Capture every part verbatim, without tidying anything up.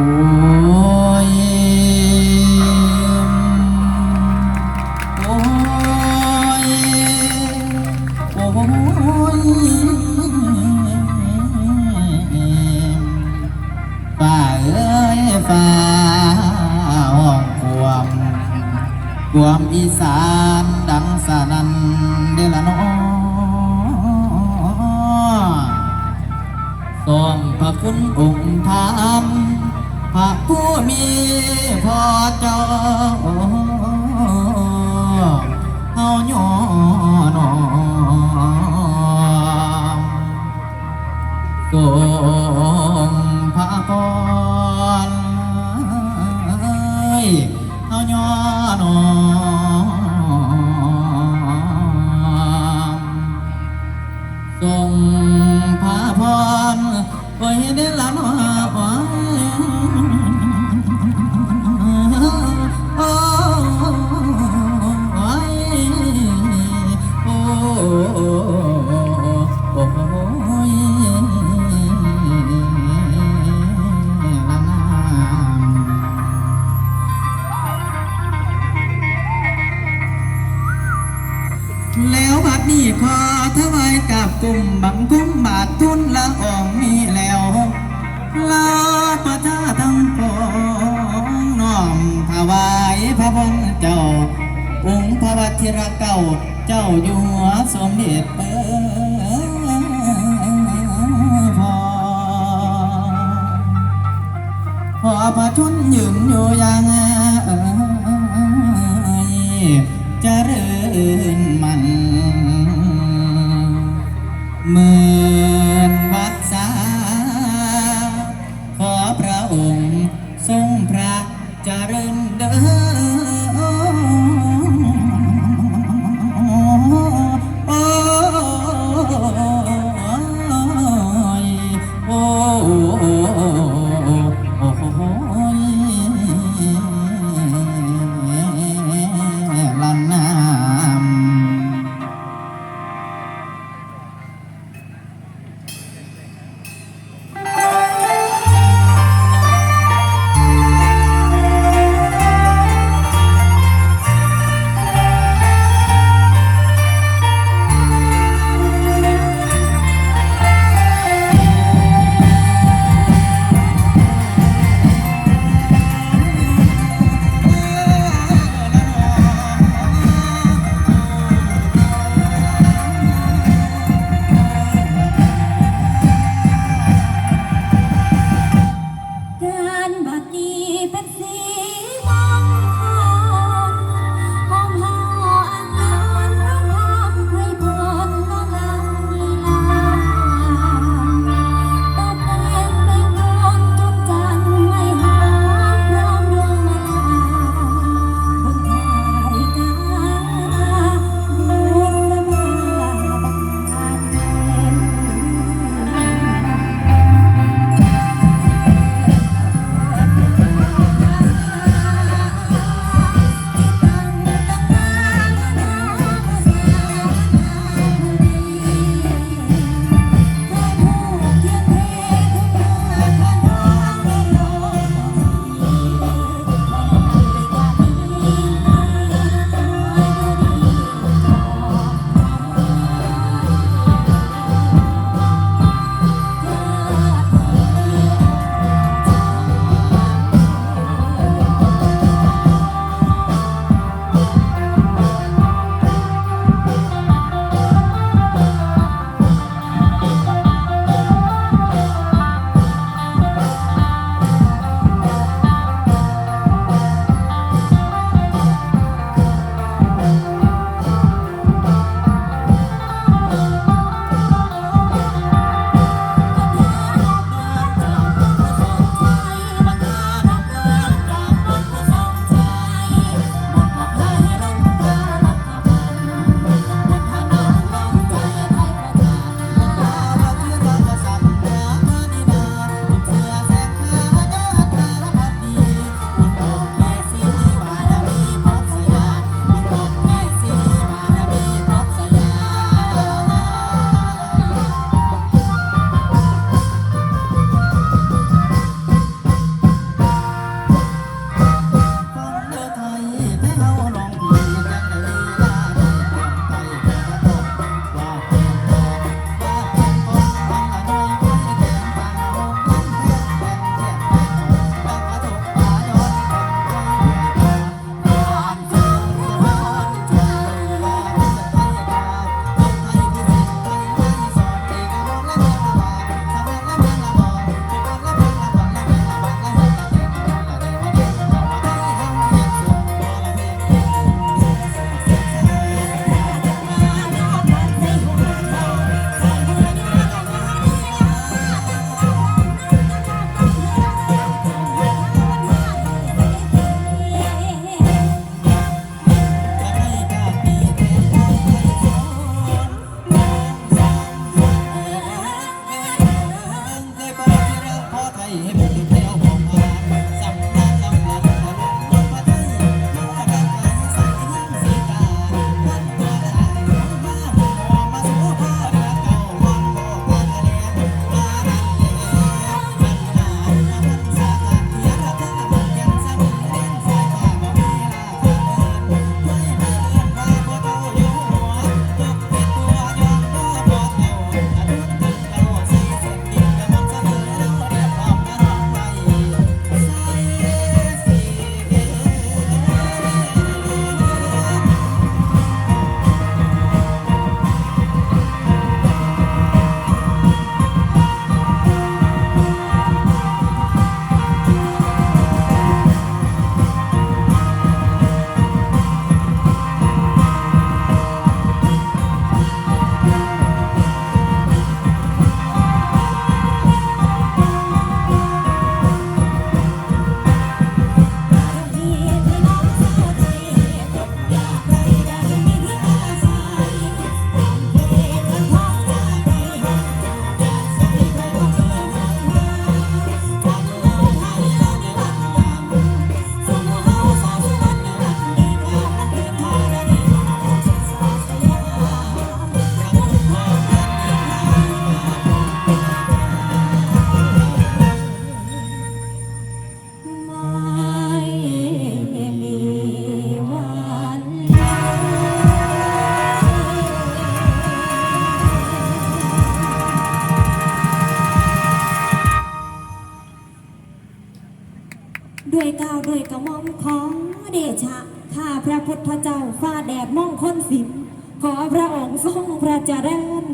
โอ้ย โอ้ย โอ้ย ฟ้าเอ้ย ฟ้าห้องควม ควมอีสานดังสนั่นเด้อละน้อ ทรงพระคุณองค์ท่าน พระผู้มีพระเจ้า เฮาย่อน้อม ทรงพระพร เฮาย่อน้อม ทรงพระพร โอ้ยเด้อละน้อ โอ้ย โอ้ย โอ้ย โอ้ย โอ้ย ละนาม แล้วบัดนี้ขอถวายกราบกุมบังคมบาททูลละอองค์นี้แล้ว ลาประชาทั้งปวงน้อมถวายพระพรเจ้า องค์พระวชิรเกล้าเจ้าอยู่หัวสมเด็จเออพอ ขอพระชนยืนอยู่อย่างเอ่ยเจริญมัน หมื่นวัสสา ขอพระองค์ทรงพระเจริญเด้อ โอ้ย โอ้ย โอ้ย ละนาม กล่าวด้วยกระหม่อมขอเดชะ ข้าพระพุทธเจ้าฟ้าแดดมงคลศิลป์ ขอพระองค์ทรงพระเจริญ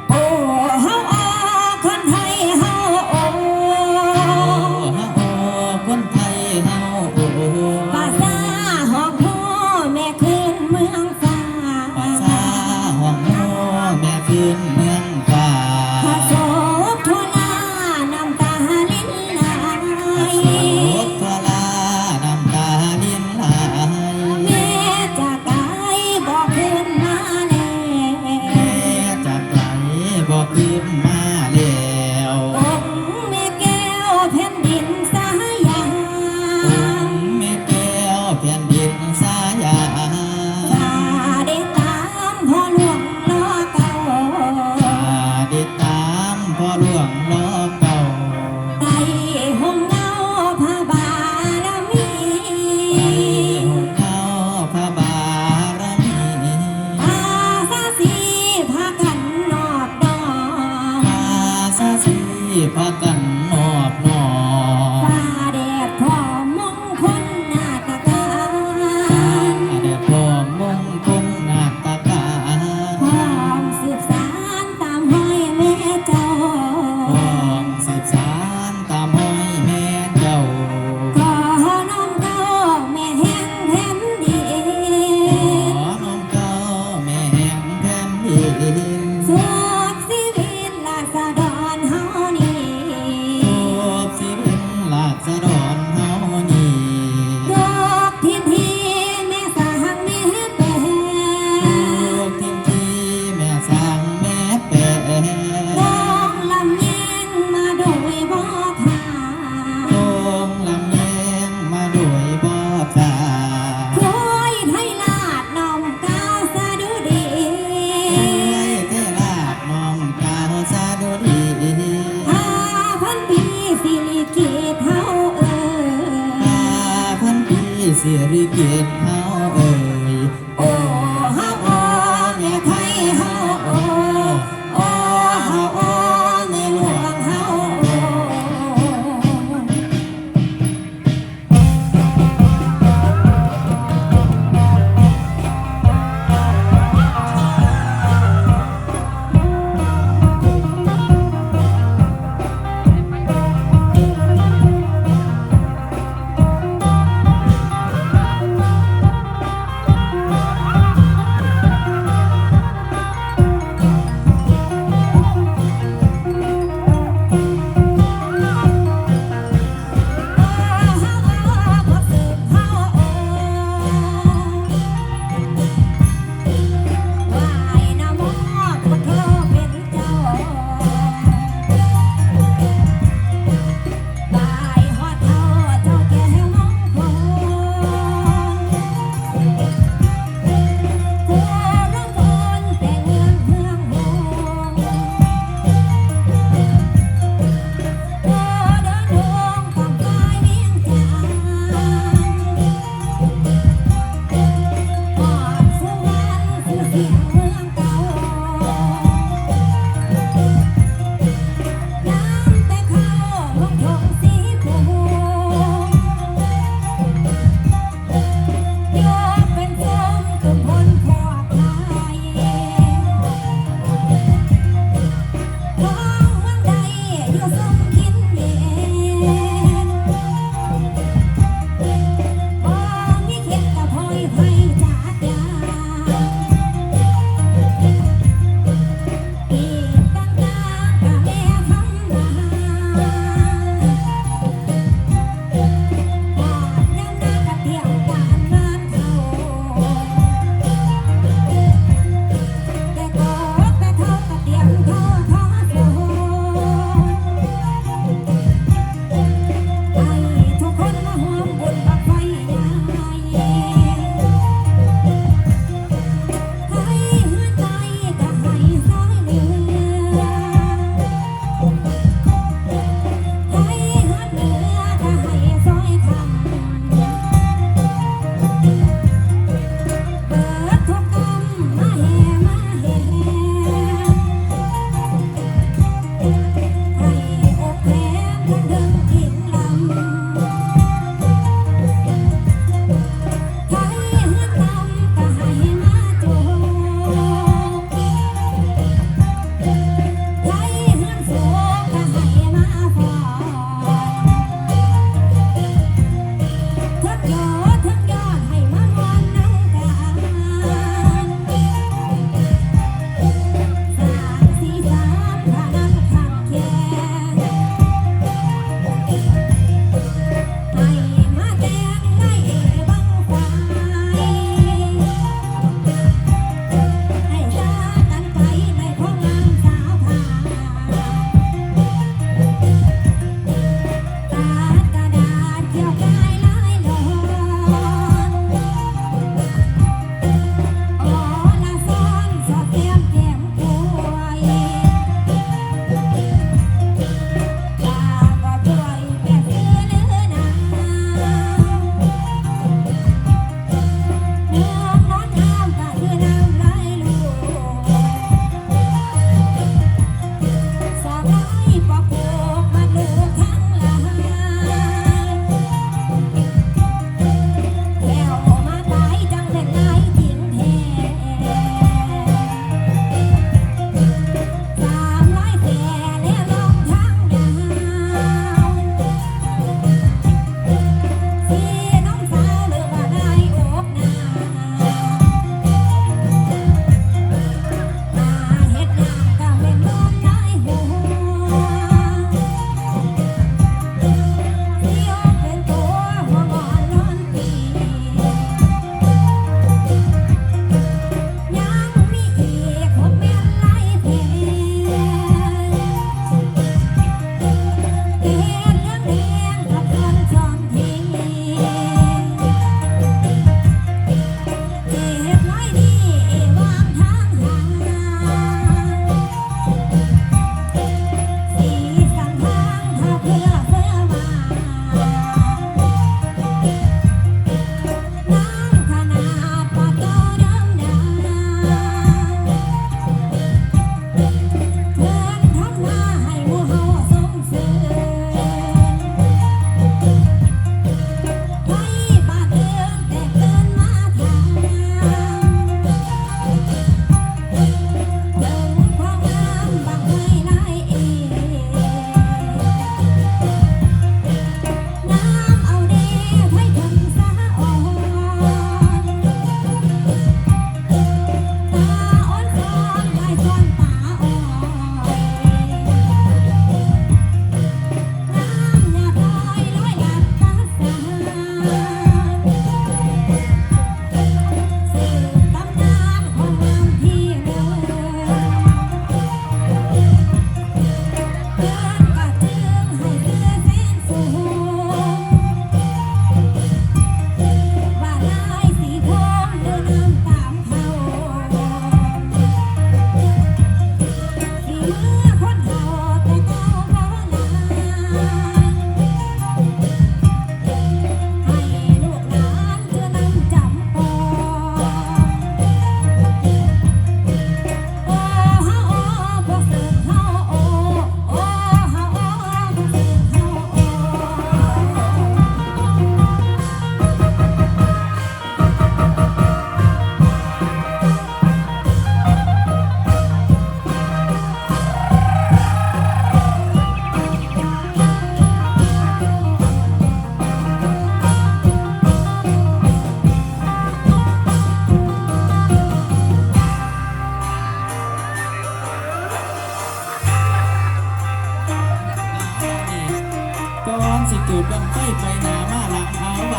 โอ้ เฮาโอ้ คนไทยเฮาโอ้ โอ้ เฮาโอ้ คนไทยเฮาโอ้ ภาษาห้องโฮแม่คืนเมืองฟ้า ภาษาห้องโฮแม่คืนเมืองฟ้า พระโสภณาน้ำตาลินไหล พระโสภณาน้ำตาลินไหล แม่จากไกลบ่คืนมาแล้ว แม่จากไกลบ่คืนมาแล้ว องค์แม่แก้วแผ่นดินสายาม องค์แม่แก้วแผ่นดินสายาม ข้าได้ตามพ่อหลวงรอเก้า ข้าได้ตามพ่อหลวงรอเก้า ใต้ห่มเงาพระบารมี ใต้ห่มเงาพระบารมี พาสาสีพากันนอบน้อม พาสาสีพากันนอบน้อม ฟ้าแดดพร้อมมงคลนาฏการ ฟ้าแดดพร้อมมงคลนาฏการ พร้อมสืบสานตามห้อยแม่เจ้า พร้อม สืบสานตามห้อยแม่เจ้า ขอน้อมเกล้าแม่แห่งแผ่นดิน ขอน้อมเกล้าแม่แห่งแผ่นดิน สุขชีวิตราษฎรเฮานี้ สุขชีวิตราษฎรเฮานี้ ทุกทินที่แม่สร้างแม่แปร ทุกทินที่แม่สร้างแม่แปร ต้องลำแยงมาโดยบ่ขาด ต้องลำแยงมาโดยบ่ขาด ถ้วยไทยราชน้อมเกล้าสดุดี ถ้วยไทยราชน้อมเกล้าสดุดี ห้าพันปีสิริกิติ์เฮาเอ่ย ห้าพันปีสิริกิติ์เฮาเอ่ย โอ้ เฮาโอ้ แม่ไทยเฮาโอ้ โอ้ เฮาโอ้ แม่หลวงเฮาโอ้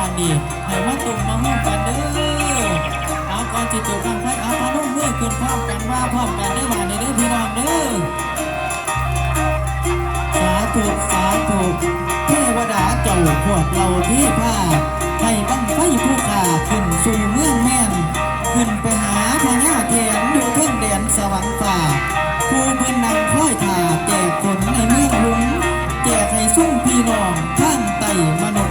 อันนี้ให้มาตุ่มมาห่วมกันเด้อ เอาก่อนสิจุดบั้งไฟ เอาพนมมือขึ้นพร้อมกันว่าพร้อมกันเด้อ บาดนี้เด้อพี่น้องเด้อ สาธุ สาธุ เทวดาเจ้าพวกเราเทพา ให้บั้งไฟผู้ข้าขึ้นสู่เมืองแมน ขึ้นไปหาพญาแถนอยู่เทิงแดนสวรรค์ฟ้า ผู้เพิ่นนั่งคอยท่าแจกฝนในเมืองลุง แจกให้ซุ่มพี่น้องทางใต้มนุษย์